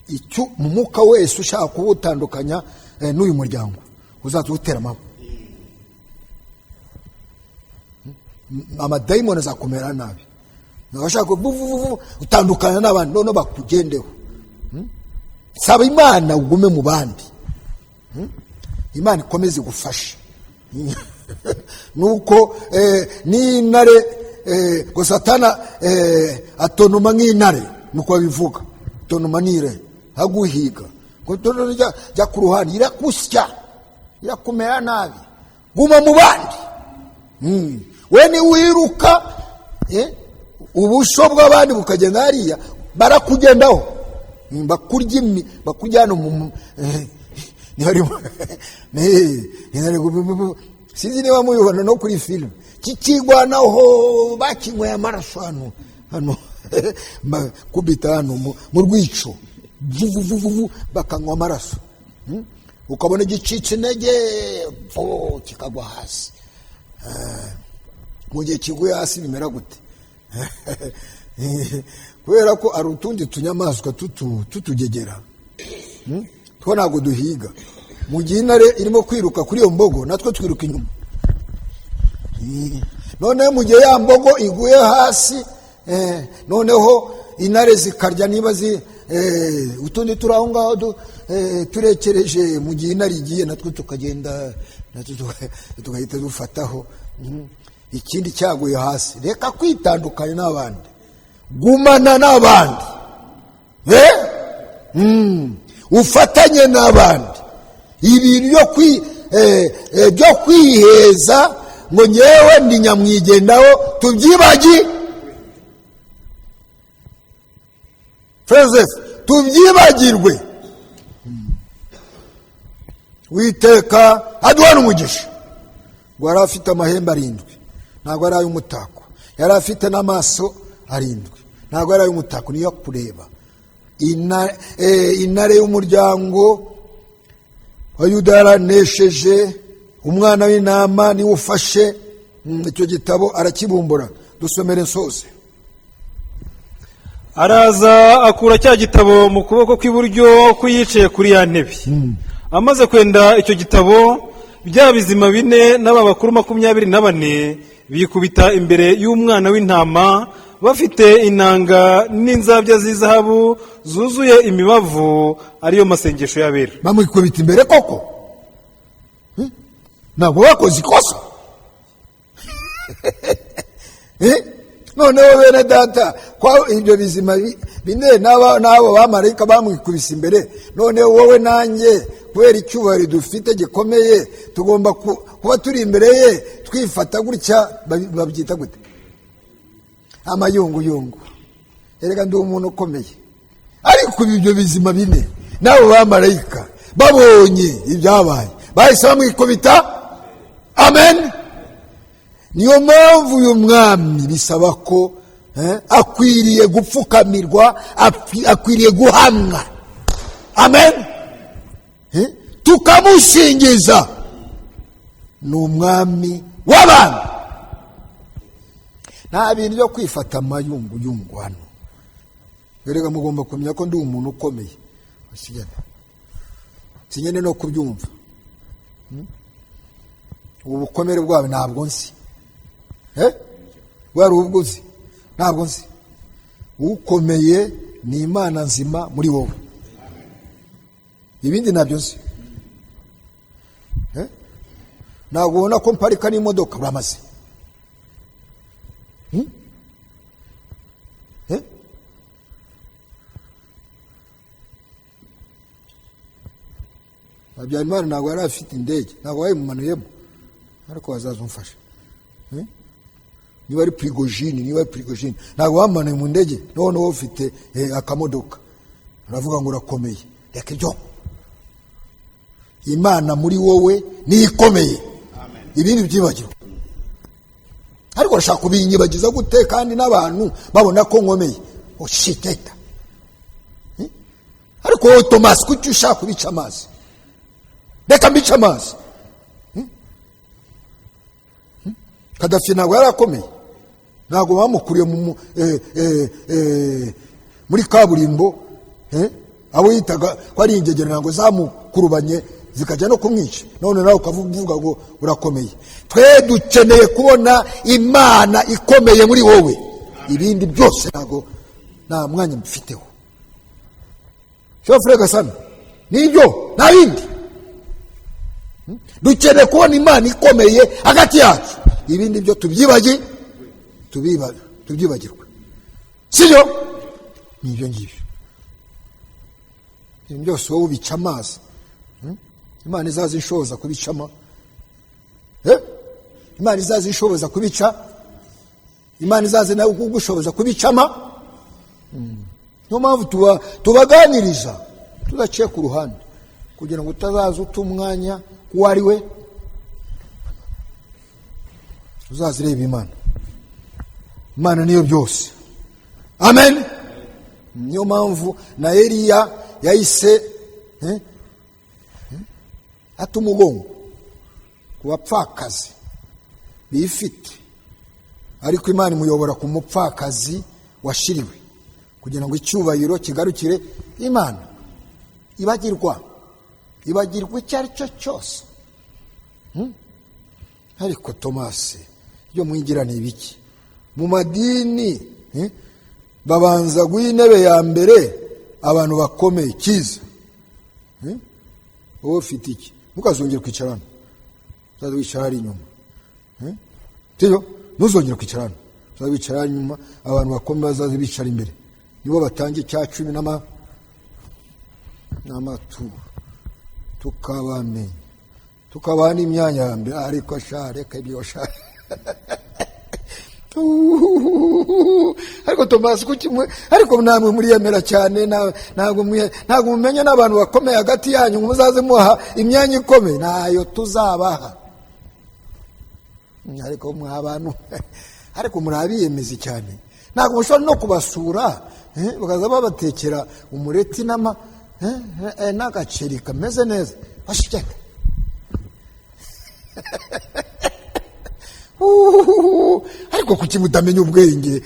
Icyo mu mwuka wese ushaka kuwutandukanya n'uyu muryango, uzaza uwutera amabuye, amadayimoni azakumera nabi. Abashaka vuvuvuvu utandukana n'abandi, noneho bakugendeho. Saba Imana ugume mu bandi. Imana ikomeze igufashe. Nuko n'intare, ngo Satana atonoma nk'intare, nuko babivuga, tonoma n'ire aguhiga, ngo tono jya ku ruhande, irakusya, irakumera nabi. Guma mu bandi. We niwiruka, ubusho bw'abandi bukagenda hariya, barakugendaho. Bakurya bakujyana mu niharimo sinzi niba mubibona no kuri filime, kikigwanaho, bakinyweye amaraso hano hano, kubita hano mu rwico, vuvuvuvuvu, bakanywa amaraso. Ukabona igicitse intege, kikagwa hasi. Mu gihe kiguye hasi bimera gute? Kubera ko hari utundi tunyamaswa tutugegera, Two ntabwo duhiga. Mu gihe intare irimo kwiruka kuri iyo mbogo, natwe twiruka inyuma. Noneho mu gihe ya mbogo iguye hasi, noneho intare zikarya niba utundi turi aho ngaho turekereje. Mu gihe intare igiye, natwe tukagenda, natwe tugahita dufataho. Ikindi cyaguye hasi. Reka kwitandukanya n'abandi, gumana n'abandi, Ufatanye n'abandi. Ibintu byo kwiheza ngo ngewe ndi nyamwigendaho, tubyibagi Joseph, tubyibagirwe. Witeka aduhana umugisha. Ngo yari afite amahembe arindwi, ntabwo ari ay'umutako. Yari afite n'amaso arindwi, ntabwo ari ay'umutako, niyo kureba. Intare y'umuryango wa Yuda yaranesheje, umwana w'intama niwe ufashe icyo gitabo arakibumbura. Dusomere nsoze. Araza akura cya gitabo mu kuboko kw'iburyo k'uyicaye kuri ya ntebe. Amaze kwenda icyo gitabo, bya bizima bine n'aba bakuru 24 bikubita imbere y'umwana w'intama, bafite inanga n'inzabya z'izahabu zuzuye imibavu, ariyo masengesho y'abera. Bamwikubita imbere koko? Ntabwo bakoze ikosa? Noneho bene data, Ko ibyo bizima bine n'abo bamarayika bamwikubise imbere, none wowe nanjye kubera icyubahiro dufite gikomeye tugomba kuba turi imbere ye twifata gutya. Babyita gute? Amayunguyungu. Erega ndi umuntu ukomeye. Ariko ibyo bizima bine n'abo bamarayika babonye ibyabaye bahise bamwikubita. Amen. Niyo mpamvu uyu mwami bisaba ko akwiriye gupfukamirwa, akwiriye guhamwa. Amen. Tukamushingiza, ni umwami w'abantu. Nta bintu byo kwifata amayunguyungu hano. Erega mugomba kumenya ko ndi umuntu ukomeye. Sinyene no kubyumva. Ubu bukomere bwawe ntabwo nzi. Bwari ubwo uzi, ntabwo nzi. Ukomeye ni Imana nzima muri wowe, ibindi ntabyo nzi. Ntabwo ubona ko mparika n'imodoka uramaze. Habyarimana ntabwo yari afite indege, ntabwo bayimumanuyemo, ariko bazaza umufasha. Niba ari Prigojine, niba ari Prigojine, ntabwo bamumanuye mu ndege. None wowe ufite akamodoka uravuga ngo urakomeye. Reka ibyo, Imana muri wowe niyo ikomeye, ibindi byibagirwa. Ariko urashaka kubinyibagiza gute kandi n'abantu babona ko nkomeye? Oshiteta. Ariko wowe Tomasi, kuki ushaka kubica amazi? Reka mbice amazi. Kadafi ntabwo yari akomeye, ntabwo bamukuriye muri kaburimbo. Abo yitaga ko ari ingegera ntabwo zamukurubanye zikajya no kumwica. None nawe ukavuga ngo urakomeye. Twe dukeneye kubona Imana ikomeye muri wowe, ibindi byose ntabwo nta mwanya mfiteho. Shofure Gasana, nibyo, nta bindi. Dukeneye kubona Imana ikomeye hagati yacu, ibindi byo tubyibagirwe, sibyo? Nibyo ngibyo. Ibintu byose wowe ubica amazi. Imana izaza ishoboza kubicamo. Imana izaza ishoboza kubica, Imana izaza nawe kugushoboza kubicama. Niyo mpamvu tubaganiriza tudaciye ku ruhande, kugira ngo utazaza uta umwanya uwo ari we. Uzaza ureba Imana. Imana niyo byose. Amen. Niyo mpamvu na Eliya yahise ata umugongo ku bapfakazi bifite, ariko Imana imuyobora ku mupfakazi washiriwe, kugira ngo icyubahiro kigarukire Imana. Ibagirwa, ibagirwa icyo ari cyo cyose. Ariko Tomasi, ibyo mwigira ni ibiki? Mu madini babanza guha intebe ya mbere abantu bakomeye. Cyiza, wowe ufite iki? Ntukazongere kwicara hano, uzaza wicara hari inyuma. Tiyo, ntuzongere kwicara hano, uzaza wicara hari inyuma. Abantu bakomeye bazaza bicara imbere, nibo batanga icya cumi n'amaturo, tukabamenya, tukabaha n'imyanya ya mbere. Ariko sha, reka ibyo sha. Ariko Tomasi, kuki ariko namwe muriyemera cyane? Ntabwo mumenya n'abantu bakomeye hagati yanyu ngo muzaze muha imyanya ikomeye. Ntayo tuzabaha. Ariko mwa bantu, ariko muri abiyemezi cyane, ntabwo mushobora no kubasura, bakaza babatekera umureti n'agaceri kameze neza. Bashikeka. Ariko kuki mutamenya ubwenge?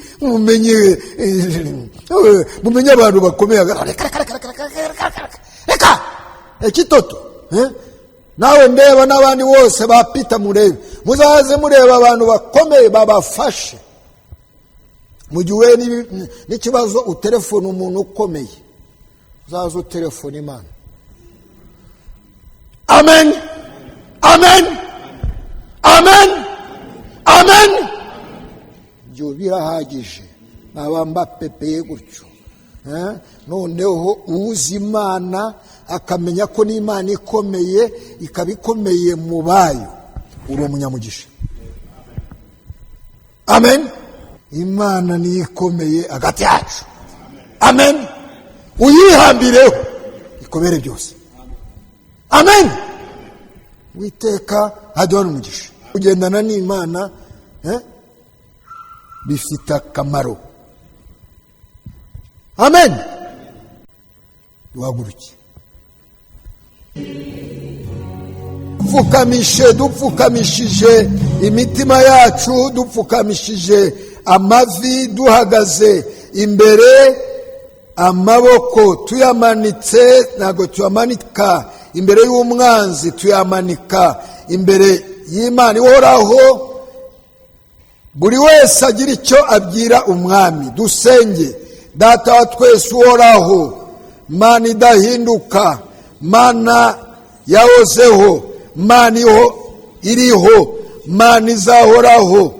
Mumenye abantu bakomeye. Reka, reka, reka, reka, reka, reka, reka, reka. Ekitoto, nawe ndeba n'abandi bose ba Peter murebe, muzaze mureba abantu bakomeye babafashe. Mu gihe uhuye n'ikibazo utelefone umuntu ukomeye, uzaze utelefone Imana. Amen, amen, amen, amen. Ibyo birahagije. Naba mbapepeye gutyo. Noneho uzi Imana akamenya ko n'Imana ikomeye, ikaba ikomeye mu bayo, uri umunyamugisha. Amen. Imana niyo ikomeye hagati yacu. Amen. Uyihambireho ikobere byose. Amen. Witeka aduhane umugisha. Kugendana n'Imana bifite akamaro. Amen. Duhaguruke, dupfukamishe, dupfukamishije imitima yacu, dupfukamishije amavi, duhagaze imbere, amaboko tuyamanitse. Ntabwo tuyamanika imbere y'umwanzi, tuyamanika imbere y'Imana ihoraho. Buri wese agira icyo abwira umwami. Dusenge. Data wa twese uhoraho, Mana idahinduka, Mana yahozeho, Mana iriho, Mana izahoraho,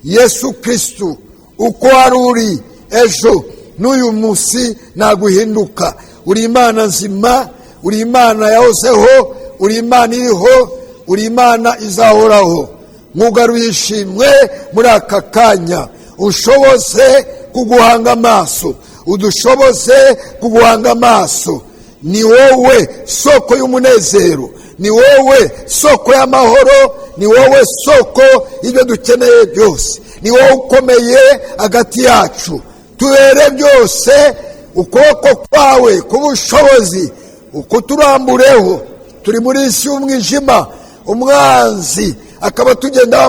Yesu Kristu, uko wari uri ejo n'uyu munsi ntaguhinduka. Uri Imana nzima, uri Imana yahozeho, uri Imana iriho, uri Imana izahoraho. Nkugaruye ishimwe muri aka kanya, ushoboze kuguhanga amaso, udushoboze kuguhanga amaso. Ni wowe soko y'umunezero, ni wowe soko y'amahoro, ni wowe soko y'ibyo dukeneye byose, ni wowe ukomeye hagati yacu. Tubere byose ukuboko kwawe k'ubushobozi ukuturambureho. Turi muri isi y'umwijima, umwanzi akaba tugendaho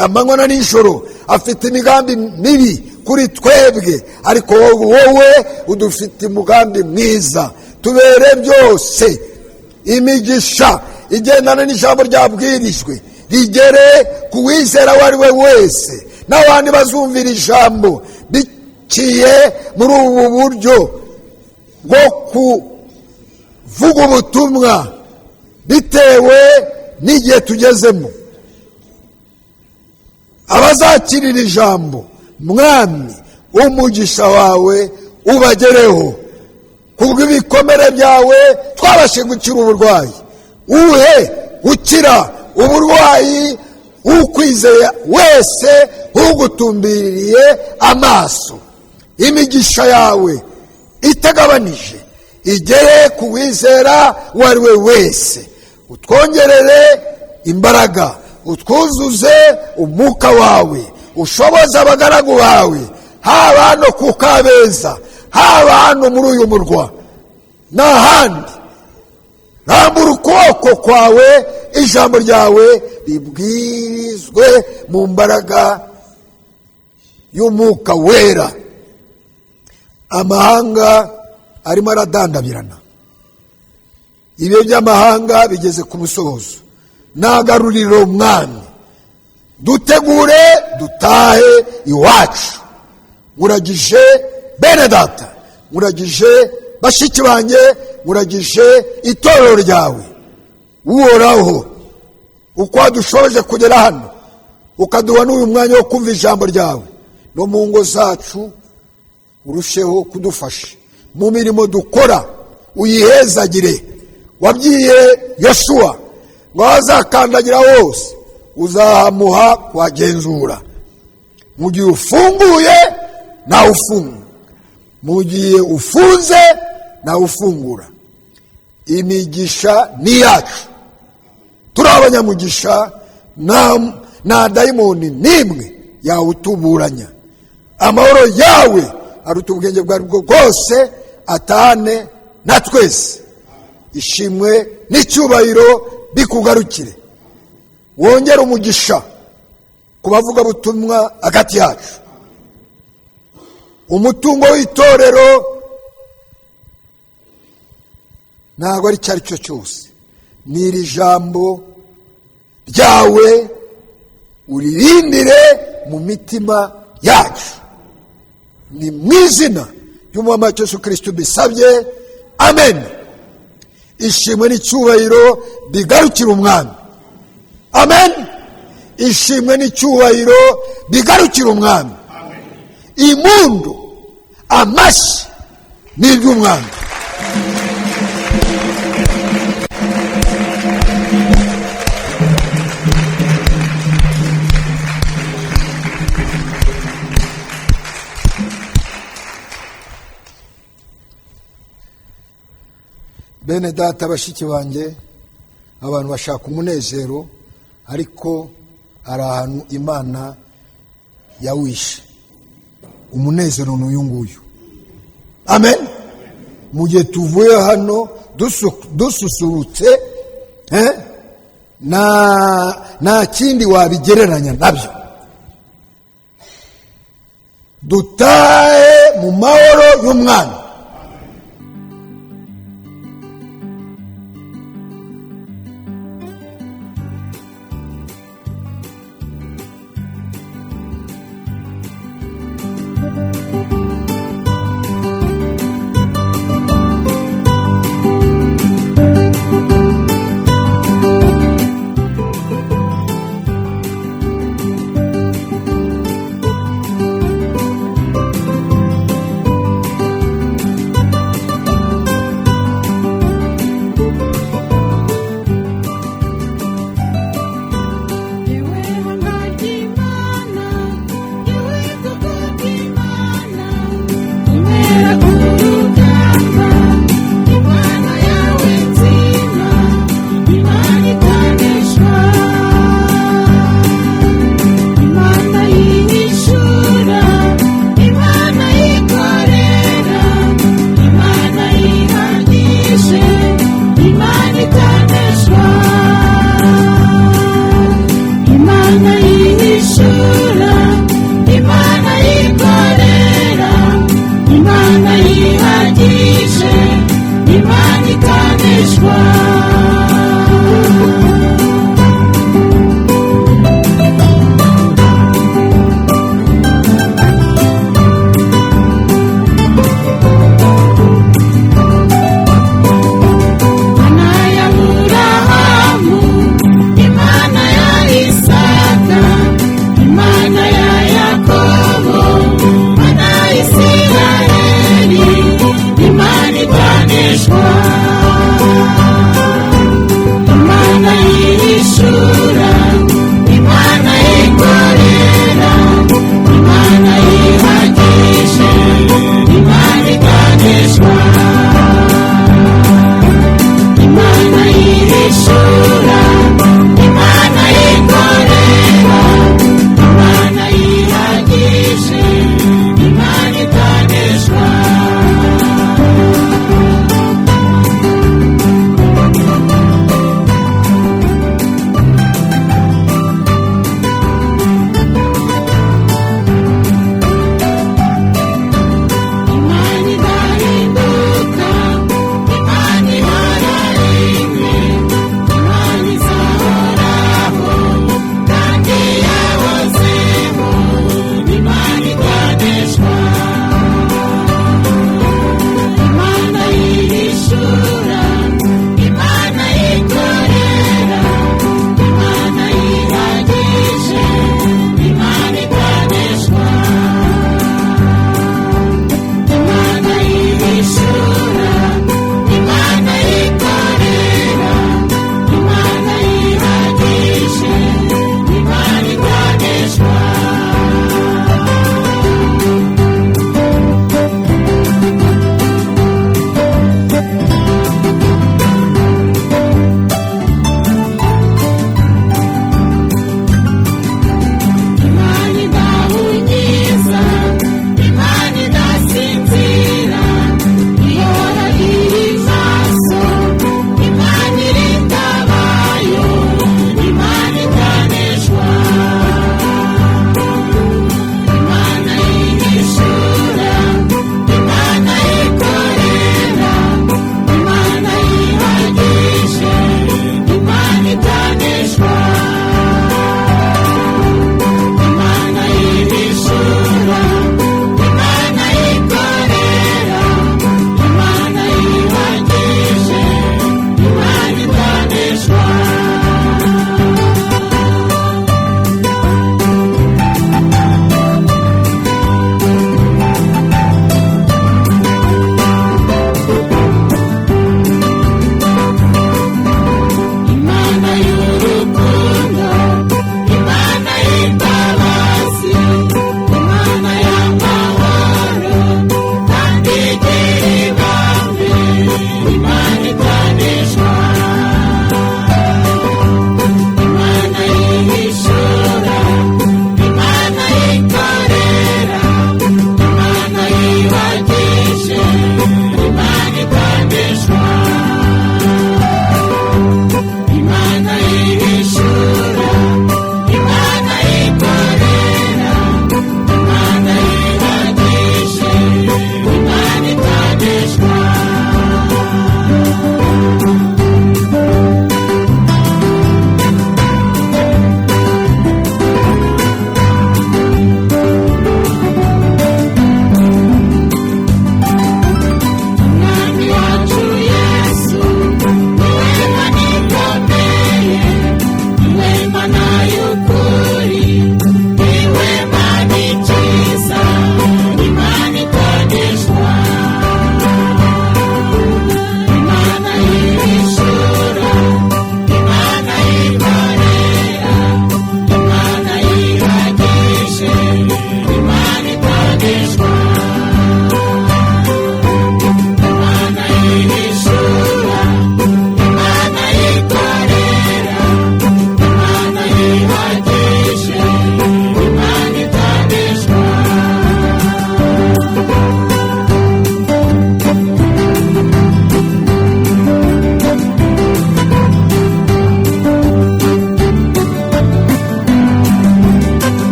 amanywa na nijoro, afite imigambi mibi kuri twebwe, ariko wowe udufite umugambi mwiza. Tubere byose imigisha igendana n'ijambo ryabwirijwe, rigere ku wizera uwo ari we wese, n'abandi bazumvira ijambo biciye muri ubu buryo bwo kuvuga ubutumwa bitewe n'igihe tugezemo. Abazakirira ijambo, Mwami, umugisha wawe ubagereho. Kubw'ibikomere byawe twabashije gukira uburwayi, uhe gukira uburwayi ukwizeye wese ugutumbiriye amaso. Imigisha yawe itagabanije igere ku wizera uwo ari we wese. Utwongerere imbaraga, utwuzuze umwuka wawe, ushoboze abagaragu bawe, haba hano ku Kabeza, haba hano muri uyu murwa n'ahandi. Rambura ukuboko kwawe, ijambo ryawe ribwirizwe mu mbaraga y'umwuka wera. Amahanga arimo aradandabirana, ibihe by'amahanga bigeze ku musozo. Nagaruriro Mwami, dutegure dutahe iwacu. Nkuragije bene data, nkuragije bashiki banjye, nkuragije itorero ryawe. Uhoraho, uko wadushoboje kugera hano, ukaduha n'uyu mwanya wo kumva ijambo ryawe, no mu ngo zacu urusheho kudufasha mu mirimo dukora, uyihezagire. Wabwiye Yoshuwa ngo aho azakandagira hose uzahamuha kuhagenzura. Mu gihe ufunguye nawe ufunga, mu gihe ufunze nawe ufungura. Imigisha ni iyacu, turi abanyamugisha, nta dayimoni n'imwe yawutuburanya. Amahoro yawe aruta ubwenge bwo aribwo bwose, atahane na twese. Ishimwe n'icyubahiro bikugarukire. Wongere umugisha ku bavugabutumwa hagati yacu. Umutungo w'itorero ntabwo ari icyo ari cyo cyose, ni iri jambo ryawe uririndire mu mitima yacu. Ni mu izina ry'Umwami wacu Yesu Kristo bisabye, amen. Ishimwe n'icyubahiro bigarukire Umwami. Amen. Ishimwe n'icyubahiro bigarukire Umwami. Impundu, amashyi ni iby'umwami. Bene data, bashiki banjye, abantu bashaka umunezero, ariko hari ahantu Imana yawishe. Umunezero ni uyu nguyu. Amen. Mu gihe tuvuye hano dususurutse, nta kindi wabigereranya nabyo. Dutahe mu mahoro y'umwami.